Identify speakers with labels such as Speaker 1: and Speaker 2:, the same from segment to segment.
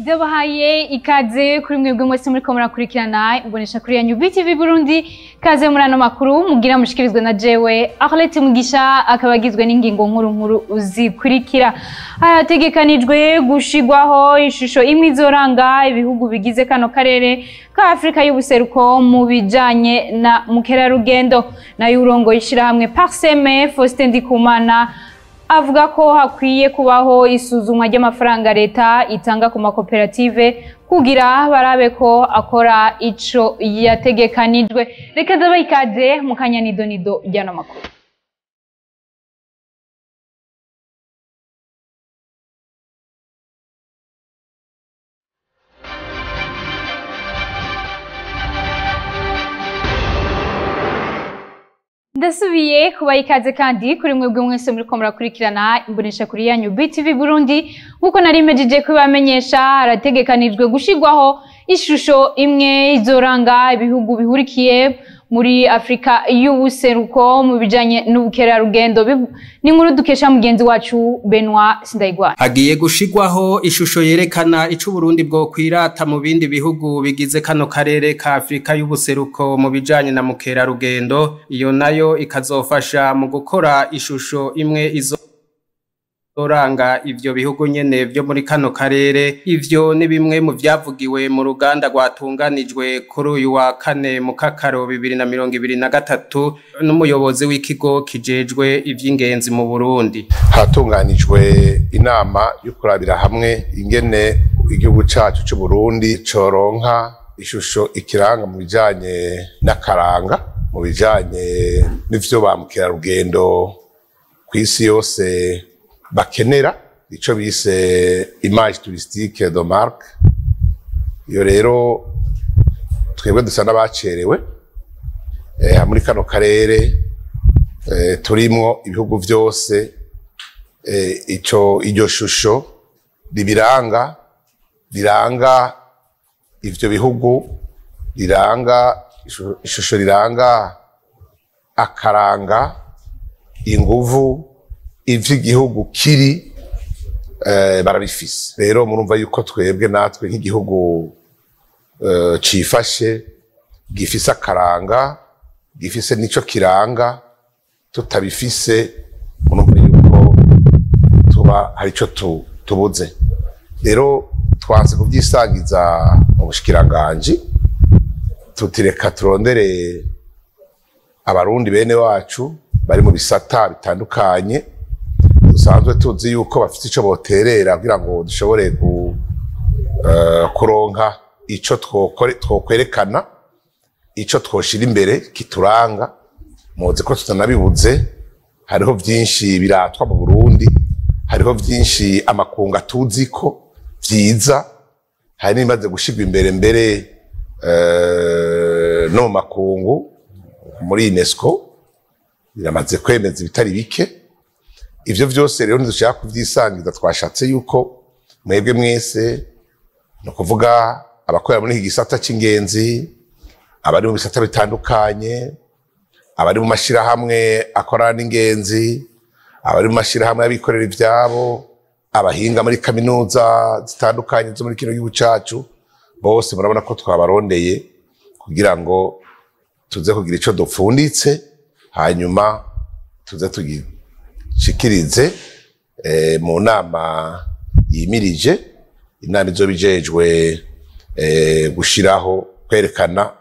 Speaker 1: Ndabahaye ikaze kuri mwebwe mwese muriko murakurikirana imbonesha kuri yanyu BTV Burundi. Kaze muri ano makuru mugira mushikirizwe na jewe Arlette Mugisha, akaba agizwe n'ingingo nkuru nkuru zikurikira. Harategekanijwe gushigwaho ishusho imwe izoranga ibihugu bigize kano karere ka Afrika y'ubuseruko mu bijanye na mukerarugendo. Nayo urongoye ishirahamwe Parseme, Faustin Ndikumana, avuga ko hakwiye kubaho isuzumwa ry'amafaranga leta itanga ku makoperative kugira barabe ko akora ico yategekanijwe. Reka ndabaha ikaze mu kanya nido nido ry'ano makuru. Ndasubiye kubaha ikaze kandi kuri mwebwe mwese muriko murakurikirana imbonesha kuri yanyu BTV Burundi. Nkuko nari mejije kubamenyesha, harategekanijwe gushigwaho ishusho imwe izoranga ibihugu bihurikiye muri Afrika y'ubuseruko mu bijanye n'ubukerarugendo. Ni inkuru dukesha mugenzi wacu Benoit Sindayigwara.
Speaker 2: Hagiye gushigwaho ishusho yerekana ico Burundi bwo kwirata mu bindi bihugu bigize kano karere ka Afrika y'ubuseruko mu bijanye na mukerarugendo. Iyo nayo ikazofasha mu gukora ishusho imwe izoranga ivyo bihugu nyene vyo muri kano karere. Ivyo ni bimwe mu vyavugiwe mu ruganda rwatunganijwe kuri uyu wa kane mu Kakaro 2023 n'umuyobozi w'ikigo kijejwe ivy'ingenzi mu Burundi.
Speaker 3: Hatunganijwe inama yo kurabira hamwe ingene igihugu cacu c'u Burundi coronka ishusho ikiranga mu bijanye n'akaranga, mu bijanye n'ivyo ba mukerarugendo kw'isi yose bakenera, ico bise image touristique de marque. Iyo rero twebwe dusa n'abacerewe muri kano karere turimwo ibihugu vyose, ico iryo shusho ribiranga, riranga ivyo bihugu, riranga ishusho riranga akaranga, inguvu ivy'igihugu kiri, barabifise. Rero murumva yuko twebwe natwe nk'igihugu cifashe, gifise akaranga, gifise nico kiranga, tutabifise murumva yuko tuba hari ico tubuze. Rero twanse kuvyisangiza mu bushikiranganji, tutireka turondere abarundi bene wacu bari mu bisata bitandukanye dusanzwe tuzi yuko bafite ico boterera kugira ngo dushobore kuronka ico twokwerekana, ico twoshira imbere kituranga. Muzi ko tutanabibuze, hariho vyinshi biratwa mu Burundi, hariho vyinshi amakunga tuzi ko vyiza, hari n'ibimaze gushirwa imbere mbere no mu makungu muri UNESCO biramaze kwemeza ibitari bike. Ivyo vyose rero ntidushaka kuvyisangiza, twashatse yuko mwebwe mwese, no kuvuga abakorera muri iki gisata c'ingenzi, abari mu bisata bitandukanye, abari mu mashirahamwe akorana n'ingenzi, abari mu mashirahamwe y'abikorera ivyabo, abahinga muri kaminuza zitandukanye zo muri kino gihugu cacu, bose murabona ko twabarondeye kugira ngo tuze kugira ico dupfunditse, hanyuma tuze tugishikirize mu nama yimirije, inama izoba ijejwe gushiraho kwerekana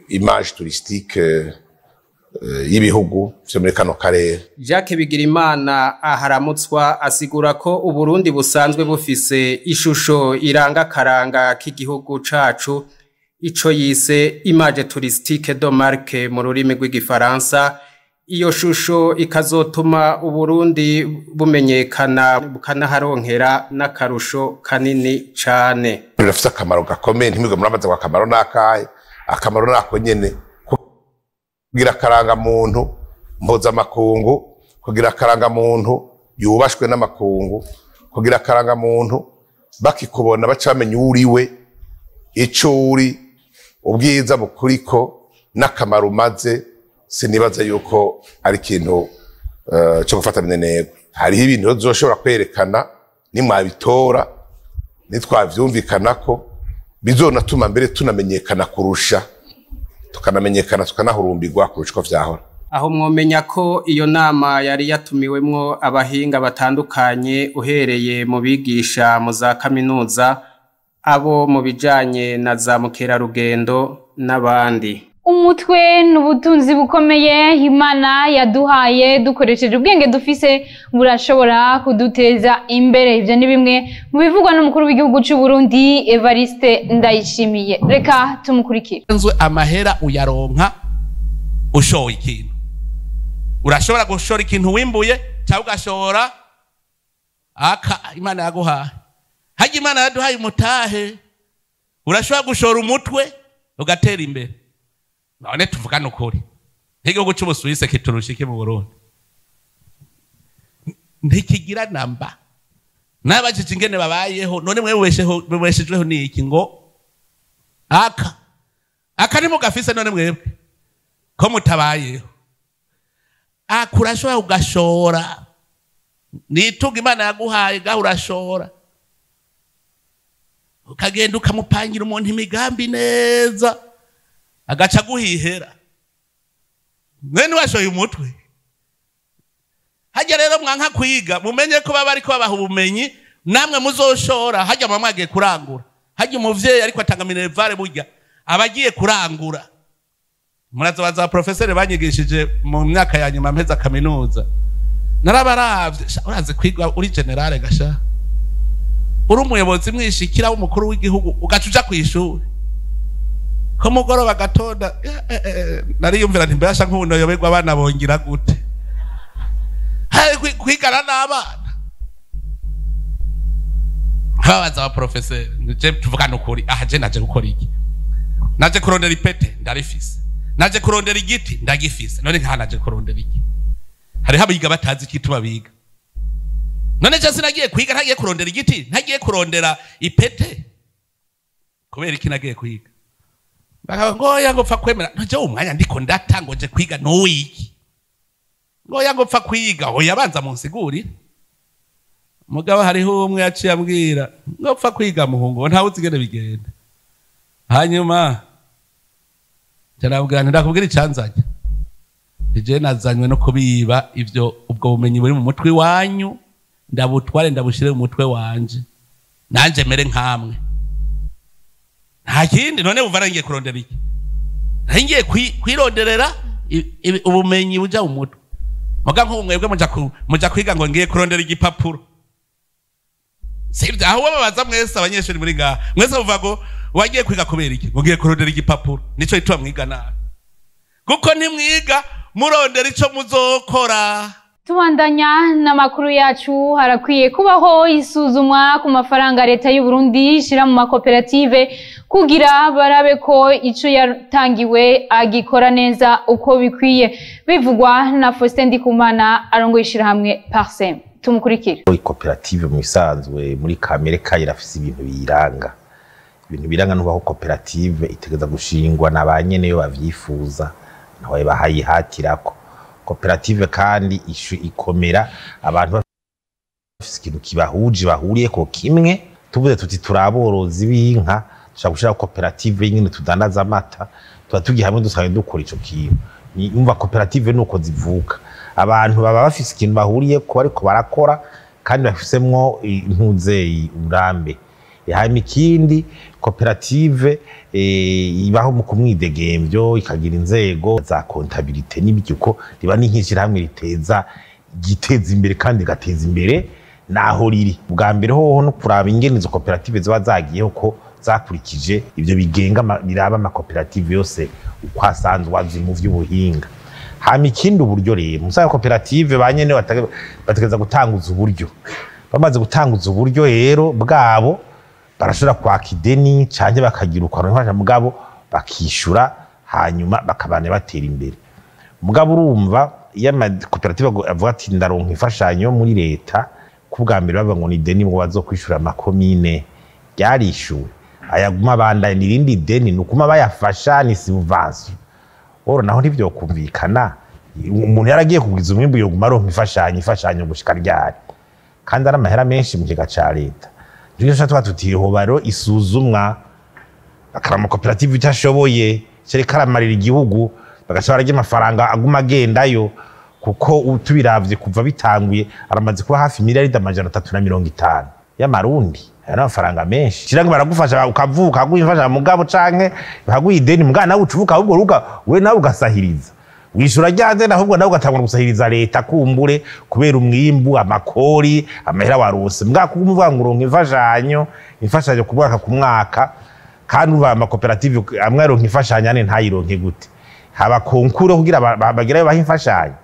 Speaker 3: image touristique y'ibihugu vyo muri kano karere.
Speaker 2: Jacques Bigirimana aharamutswa asigura ko Uburundi busanzwe bufise ishusho iranga akaranga k'igihugu cacu, ico yise image touristique de marque mu rurimi rw'igifaransa. Iyo shusho ikazotuma Uburundi bumenyekana bukanaharonkera n'akarusho kanini cane.
Speaker 3: Birafise akamaro gakomeye, ntimwigwe muramaze ngo akamaro nakahe, akamaro nako nyene, kugira akaranga muntu mpuzamakungu, kugira akaranga muntu yubashwe n'amakungu, kugira akaranga muntu bakikubona baca bamenya uwuriwe, ico uri, ubwiza bukuriko n'akamaro umaze. Sinibaza yuko ari ikintu cyo gufata minenegwe. Hariho ibintu uzoshobora kwerekana nimwabitora. Nitwavyumvikanako bizonatuma mbere tunamenyekana kurusha, tukanamenyekana tukanahurumbirwa kurusha uko vyahora.
Speaker 2: Aho mwomenya ko iyo nama yari yatumiwemwo abahinga batandukanye, uhereye mu bigisha mu za kaminuza, abo mu bijanye na za mukerarugendo n'abandi.
Speaker 1: Umutwe n'ubutunzi bukomeye Imana yaduhaye, dukoresheje ubwenge dufise burashobora kuduteza imbere. Ivyo ni bimwe mu bivugwa n'umukuru w'igihugu c'u Burundi Evariste Ndayishimiye. Reka tumukurikire.
Speaker 4: Amahera uyaronka ushoye ikintu. Urashobora gushora ikintu wimbuye cyangwa ugashora aka Imana yaguhaye. Hajya Imana yaduhaye umutahe, urashobora gushora umutwe ugatera imbere. None tuvugane ukuri, nk'igihugu c'Ubusuwise kiturusha iki mu Burundi? Ntikigira namba. Nabajije ingene babayeho, none mwe mubeshejweho ni iki? Ngo aka ni mugafise, none mwebwe ko mutabayeho? Aka urashobora ugashora, nitunga Imana yaguhaye, gaho urashora ukagenda ukamupangira umuntu imigambi neza, agaca guhihera. Mwene washoye umutwe. Hajya rero mwanka kwiga, mumenye ko baba ariko babaha ubumenyi, namwe muzoshora. Hajya mama mwagiye kurangura, hajya umuvyeyi ariko atanga minervare, burya abagiye kurangura. Murazobaza professeur banyigishije mu myaka ya nyuma mpeza kaminuza, narabaravye. Urazi kwiga uri generale gasha, uri umuyobozi mwishikira w'umukuru w'igihugu, ugaca uja kw'ishuri ko mugoroba gatonda. Nariyumvira nti mbasha nk'ubu yoberwa abana bongira gute kwigana n'abana. Nkababaza aba professeur, je tuvugana ukuri, aha je naje gukora iki? Naje kurondera ipete, ndarifise. Naje kurondera igiti, ndagifise. None nka naje kurondera iki? Hariho abiga batazi igituma biga. None je sinagiye kwiga, ntagiye kurondera igiti, ntagiye kurondera ipete, kubera iki nagiye kwiga? Bakaba ngoya ngo pfa kwemera nje umwanya ndiko ndata ngo nje kwiga nuwiki, ngoya ngo pfa kwiga, oya banza munsiguri. Mugabo hariho umwe yaciye ambwira ngo pfa kwiga muhungu, ntawe uzigere bigenda. Hanyuma ndarabwira ndakubwira icanzanye, je nazanywe no kubiba ivyo ubwo bumenyi buri mu mutwe wanyu, ndabutware ndabushire mu mutwe wanje, nanje mere nkamwe. Nta kindi. None umva ngiye kurondera iki? Ngiye kwironderera ubumenyi buja mu mutwe. Muga nko mwebwe muja kwiga ngo ngiye kurondera igipapuro. Sivyo? Aho babaza mwese abanyeshuri muri ngaha, mwese muvuga ngo wagiye kwiga kubera iki? Ngo ngiye kurondera igipapuro. Nico gituma mwiga nabi, kuko ntimwiga murondera ico muzokora.
Speaker 1: Tubandanya n'amakuru yacu. Harakwiye kubaho isuzumwa ku mafaranga leta y'u Burundi ishira mu makoperative, kugira barabe ko ico yatangiwe agikora neza uko bikwiye. Bivugwa na Faustin Ndikumana arongoye ishirahamwe Parsem. Tumukurikire.
Speaker 5: Koperative mu isanzwe muri kamere kayo irafise ibintu biyiranga. Ibintu biranga nubaho koperative itegeza gushingwa na ba nyeneyo bavyifuza, nawe bahayihatirako. Koperative kandi ishu ikomera abantu bafise ikintu kibahuje, bahuriye ko kimwe. Tuvuze tuti turaborozi b'inka, dushaka gushira koperative nyine tudandaza amata, tuba tugiye hamwe dusanzwe dukora ico kintu. Ni umva koperative nuko zivuka, abantu baba bafise ikintu bahuriye ko ariko barakora, kandi bafisemwo intuzeyi uburambe. Hanyuma ikindi, koperative ibaho mu kumwidegemvyo, ikagira inzego za comptabilité n'ibyo, uko riba ni nk'ishyirahamwe riteza giteza imbere kandi igateza imbere naho riri. Bwa mbere hoho no kuraba ingene izo koperative ziba zagiyeho, ko zakurikije ivyo bigenga biraba amakoperative yose uko asanzwe azwi mu vy'ubuhinga. Hama ikindi, uburyo rero musaga koperative ba nyene bategereza gutanguza uburyo. Bamaze gutanguza uburyo rero bwabo, barashobora kwaka ideni canke bakagira uko mugabo bakishura, hanyuma bakabana batera imbere. Mugabo urumva iyo amakoperative avuga ati ndaronka imfashanyo muri leta, ku bwa mbere bavuga ngo ni ideni ngo bazokwishura amakomine, ryarishuwe, ayaguma abandanya ni irindi deni, ni ukuma bayafasha, ni subvention. Oro naho ntivyokumvikana, umuntu yaragiye kugwiza umwimbu yoguma aronka imfashanyo gushika ryari, kandi ari amahera menshi mu kigega ca leta? Nico twa tuti hobaro isuzumwa akarama koperative itashoboye cere karamarira igihugu bagaca bararya amafaranga aguma agendayo, kuko tubiravye kuva bitanguye aramaze kuba hafi miliyaridi 350 y'amarundi. Ayo n'amafaranga menshi. Kirango baragufasha ukavuka aguha imfasha mugabo canke baguha ideni mugabo nawe ucuvuka, ahubwo ruga we nawe ugasahiriza wishura ryanze, ahubwo nawe ugatangura gusahiriza leta kumbure kubera umwimbu, amakori, amahera warose. Mugabo kuko umuvuga ngo uronka imfashanyo ku mwaka ku mwaka, kandi uva amakoperative amwe aronka imfashanyo ane ntayironke gute? Haba konkure kugira bagerayo baha imfashanyo.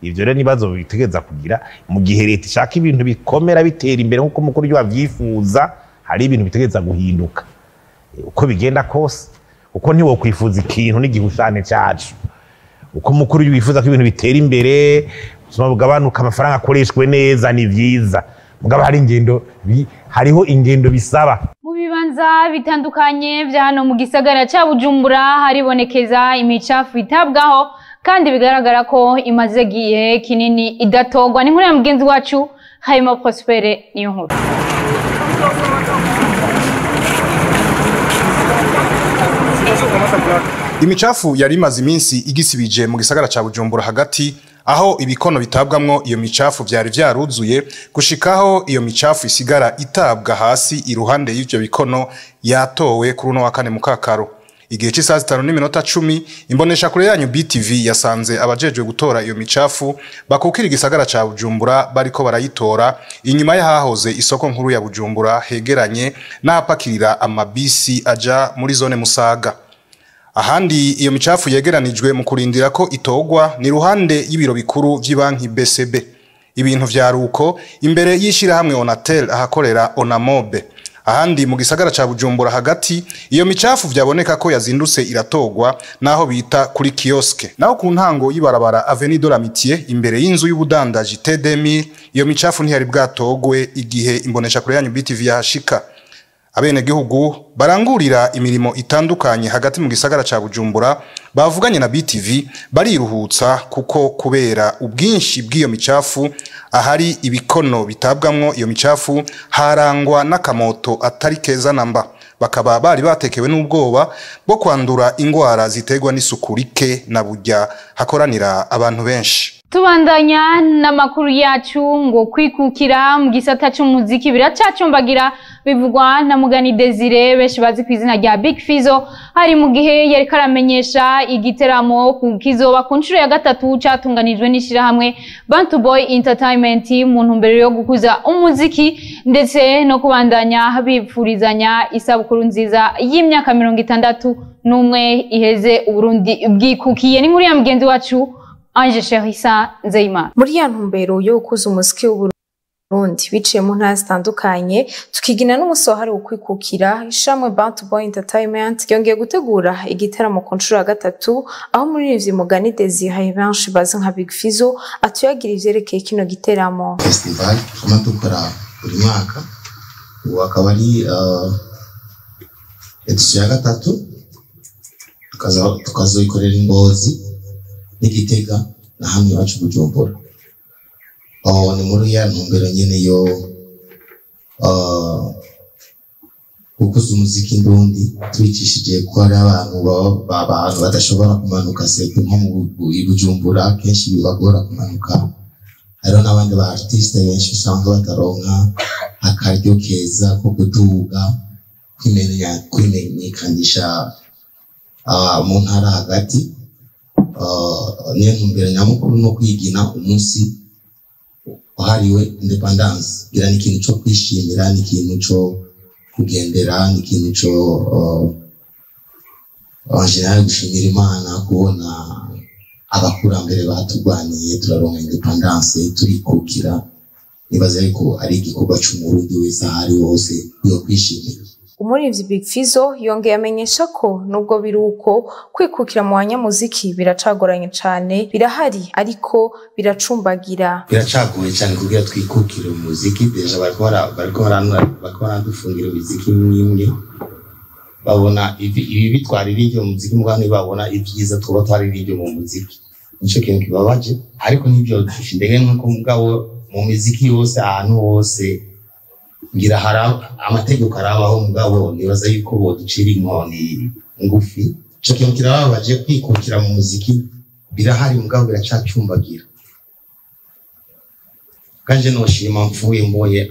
Speaker 5: Ivyo rero nibazo bitegereza kugira mu gihe leta ishaka ibintu bikomera bitera imbere nkuko umukuru w'igihugu avyifuza, hari ibintu bitegereza guhinduka uko bigenda kose, uko ntiwokwifuza ikintu n'igihushane cacu. Uko umukuru w'igihugu yifuza ko ibintu bitera imbere, ubuzima bugabanuka, amafaranga akoreshwe neza, ni vyiza. Mugabo hari ingendo hariho ingendo bisaba.
Speaker 1: Mu bibanza bitandukanye vya hano mu gisagara ca Bujumbura haribonekeza imicafu itabwaho kandi bigaragara ko imaze igihe kinini idatogwa. Ni inkuru ya mugenzi wacu Hayima Prospere niyo nkuru.
Speaker 6: Imicafu yari imaze iminsi igisibije mu gisagara ca Bujumbura hagati, aho ibikono bitabwamwo iyo micafu vyari vyaruzuye gushikaho iyo micafu isigara itabwa hasi iruhande y'ivyo bikono, yatowe kuri uno wa kane mu Kakaro. Igihe c'isaha 5:10 imbonesha kure yanyu BTV yasanze abajejwe gutora iyo micafu bakukira igisagara ca Bujumbura bariko barayitora inyuma y'ahahoze isoko nkuru ya Bujumbura hegeranye n'ahapakirira amabisi aja muri zone Musaga. Ahandi iyo micafu yegeranijwe mu kurindira ko itogwa ni ruhande y'ibiro bikuru vy'ibanki BCB. Ibintu vyaruko imbere y'ishirahamwe Onatel ahakorera Onamobe. Ahandi mu gisagara ca Bujumbura hagati iyo micafu vyaboneka ko yazindutse iratogwa naho bita kuri kioske. Naho ku ntango y'ibarabara Avenue de l'Amitié imbere y'inzu y'ubudandaji T2000 iyo micafu ntiyari bwatogwe igihe imbonesha kure yanyu BTV yahashika. Abenegihugu barangurira imirimo itandukanye hagati mu gisagara ca Bujumbura bavuganye na BTV bariruhutsa kuko kubera ubwinshi bw'iyo micafu ahari ibikono bitabwamwo iyo micafu harangwa n'akamoto atari keza namba, bakaba bari batekewe n'ubwoba bwo kwandura ingwara ziterwa n'isuku rike na burya hakoranira abantu benshi.
Speaker 1: Tubandanya n'amakuru yacu ngo kwikukira mu gisata c'umuziki biracacumbagira bivugwa na Mugani Desire benshi bazi ku izina rya Big Fizzo, hari mu gihe yariko aramenyesha igiteramo kizoba ku nshuro ya gatatu catunganijwe n'ishirahamwe Bantu Boy Entertainment mu ntumbero yo gukuza umuziki ndetse no kubandanya bipfurizanya isabukuru nziza y'imyaka 61 iheze Uburundi bwikukiye. Ni nkuru ya mugenzi wacu Ange Cherissa Nzeyimana.
Speaker 7: Muri ya ntumbero yo gukuza umuziki w'Uburundi biciye mu ntara zitandukanye tukigina n'umunsi wahariwe ukwikukira, ishamwe Bantu Boy Entertainment ryongeye gutegura igitaramo ku nshuro ya gatatu aho umuririmbyi Mugani Desire benshi bazi nka Big Fizzo atuyagira ivyerekeye kino giteramo.
Speaker 8: Festival tuguma dukora buri mwaka, ubu akaba ari edition ya gatatu, tukazoyikorera i Ngozi n'Igitega na hamwe iwacu Bujumbura. Ni muri ya ntumbero nyene yo gukuza umuziki ndundi tubicishije ko hari abantu badashobora kumanuka sete nko mu Bujumbura kenshi bibagora kumanuka. Hariho n'abandi ba artiste benshi usanga bataronka akaryo keza ko kuduga kwimenyekanisha mu ntara hagati. Niyo ntumbero nyamukuru no kwigina umunsi wahariwe independence, gira ni ikintu co kwishimira, ni ikintu co kugendera, ni ikintu co en general gushimira Imana kubona abakurambere batugwaniye turaronka independence turikukira. Nibaza yuko ari igikorwa c'Umurundi wese aho ari hose yo kwishimira.
Speaker 7: Umuririmbyi Big Fizzo yongeye amenyesha ko nubwo biri uko kwikukira mu banyamuziki biracagoranye cane, birahari ariko biracumbagira.
Speaker 8: Biracagoye cane kugira twikukire mu muziki, deja bariko baradufungira imiziki imwe, babona ibi twaririmbye mu muziki, mugabo ntibabona ivyiza tuba twaririmbye mu muziki. Nico kintu kibabaje, ariko nivyo dusha intege nkuko mugabo mu miziki yose ahantu hose Ngira hari amategeko arabaho, mugabo nibaza yuko boducira inkoni ngufi. Ico kintu kirababaje, kwikukira mu muziki birahari, mugabo biracacumbagira. Kanje noshima mvuye mboye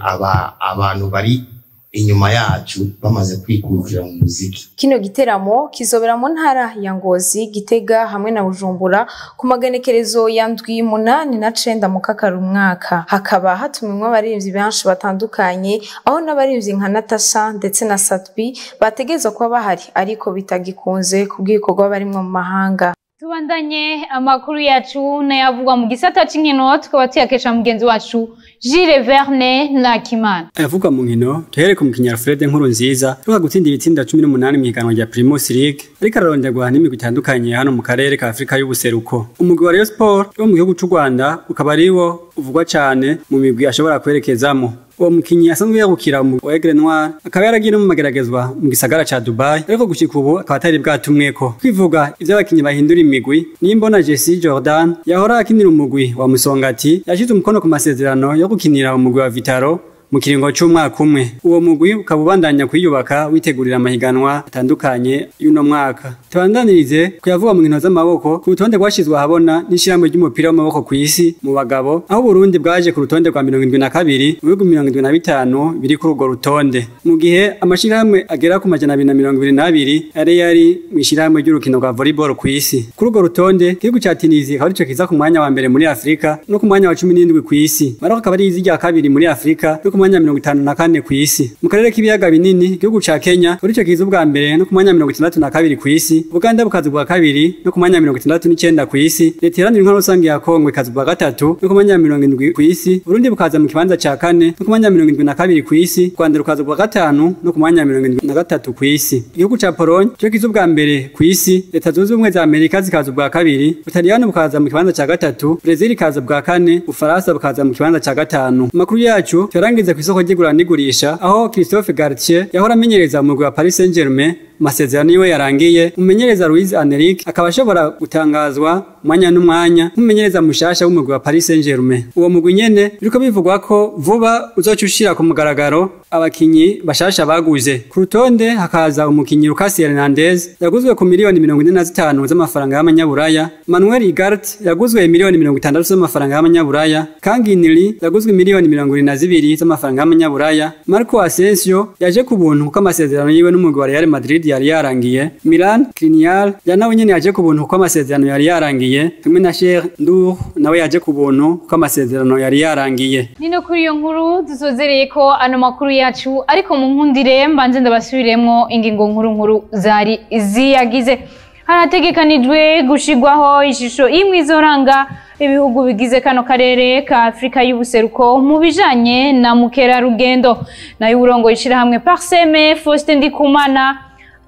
Speaker 8: abantu bari inyuma yacu bamaze kwikukira mu muziki.
Speaker 7: Kino giteramo kizobera mu ntara ya Ngozi, Gitega hamwe na Bujumbura ku maganekerezo ya 7, 8 na 9 mu kakaro umwaka. Hakaba hatumiwe abaririmbyi benshi batandukanye, aho n'abaririmbyi nka Natasha ndetse na Satbi bategezwa kuba bahari, ariko bitagikunze kubw'ibikorwa barimwo mu mahanga.
Speaker 1: Tubandanye amakuru yacu n'ayavugwa mu gisata c'inkino, tukaba tuyakesha mugenzi wacu Gilles Verne Nakimana.
Speaker 9: Ayavugwa mu nkino tuhere ku mukinyi Alfred Nkurunziza ruka gutsinda ibitsinda 18 mu higanwa rya Primus League, ariko araronderwa n'imigwi itandukanye hano mu karere ka Afrika y'ubuseruko. Umugwi wa Rayon Sport wo mu gihugu c'u Rwanda ukaba ariwo uvugwa cane mu migwi ashobora kwerekezamo. Uwo mukinyi asanzwe yagukira mu Aigle Noir, akaba yaragiye no mu mageragezwa mu gisagara ca Dubai, ariko gushika ubu akaba atari bwatumweko. Kwivuga ivy'abakinyi bahindura imigwi, nimbona Jesse Jordan yahora akinira umugwi wa Musongati yashize umukono ku masezerano yo gukinira umugwi wa Vitaro mu kiringo c'umwaka umwe. Uwo mugwi ukaba ubandanya kwiyubaka witegurira amahiganwa atandukanye y'uno mwaka. Tubandanirize kuyavuga mu nkino z'amaboko ku rutonde rwashizwe ahabona n'ishirahamwe ry'umupira w'amaboko kw'isi mu bagabo, aho Burundi bwaje ku rutonde rwa 72 mu bihugu 75 biri kuri urwo rutonde, mu gihe amashirahamwe agera ku 222 yari mu ishirahamwe ry'urukino rwa volleyball kw'isi. Kuri urwo rutonde igihugu ca Tunisia akaba arico kiza ku mwanya wa mbere muri Afrika no ku mwanya wa 17 kw'isi. Maroc akaba ari irya kabiri muri Afrika no ku mwanya 54 kw'isi. Mu karere k'ibiyaga binini igihugu ca Kenya urico kiza ubwa mbere no ku mwanya 62 kw'isi, Uganda bukaza ubwa kabiri no ku mwanya 69 kw'isi, Leta Iharanira Intwaro Rusange ya Kongo ikaza ubwa gatatu no ku mwanya 70 kw'isi, Burundi bukaza mu kibanza ca kane no ku mwanya 72 kw'isi, Rwanda rukaza ubwa gatanu no ku mwanya 73 kw'isi. Igihugu ca Pologne cyo kiza ubwa mbere kw'isi, Leta Zunze Ubumwe za Amerika zikaza ubwa kabiri, Butaliyani bukaza mu kibanza ca gatatu, Brazil ikaza ubwa kane, Ufaransa bukaza mu kibanza ca gatanu. Amakuru yacu tuyarangiza kw'isoko ry'igura n'igurisha, aho Christophe Galtier yahora amenyereza umugwi wa Paris Saint-Germain amasezerano yiwe yarangiye. Umumenyereza Luis Enrique akaba ashobora gutangazwa mwanya n'umwanya nk'umumenyereza mushasha w'umugwi wa Paris Saint-Germain. Uwo mugwi nyene biriko bivugwa ko vuba uzoca ushira ku mugaragaro abakinyi bashasha baguze. Ku rutonde hakaza umukinyi Lucas Hernandez yaguzwe ku miliyoni 45 z'amafaranga y'amanyaburaya, Manuel Ugarte yaguzwe miliyoni 60 z'amafaranga y'amanyaburaya, Kanginili yaguzwe miliyoni 22 z'amafaranga y'amanyaburaya, Marco Asensio yaje ku buntu kuko amasezerano yiwe n'umugwi wa Real Madrid yari yarangiye, Milan Skriniar ya nawe nyene yaje ku buntu kuko amasezerano yari yarangiye, hamwe na Cher Ndour nawe yaje ku buntu kuko amasezerano yari yarangiye.
Speaker 1: Nino kuri iyo nkuru dusozereye ko ano makuru yacu, ariko mu nkundire mbanze ndabasubiremwo ingingo nkuru nkuru zari ziyagize. Harategekanijwe gushigwaho ishusho imwe izoranga ibihugu bigize kano karere ka Afrika y'ubuseruko mu bijanye na mukerarugendo. Nayo urongo ishirahamwe Parseme Faustin Ndikumana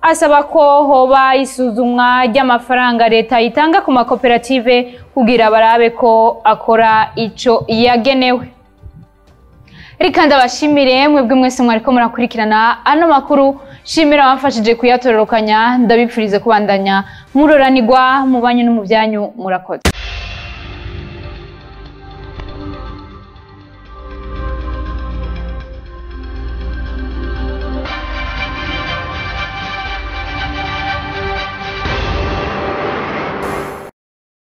Speaker 1: asaba ko hoba isuzumwa ry'amafaranga leta itanga ku makoperative kugira barabe ko akora ico yagenewe. Reka ndabashimire mwebwe mwese mwariko murakurikirana ano makuru, shimira abamfashije kuyatororokanya, ndabipfurize kubandanya muroranirwa mu banyu no mu byanyu. Murakoze.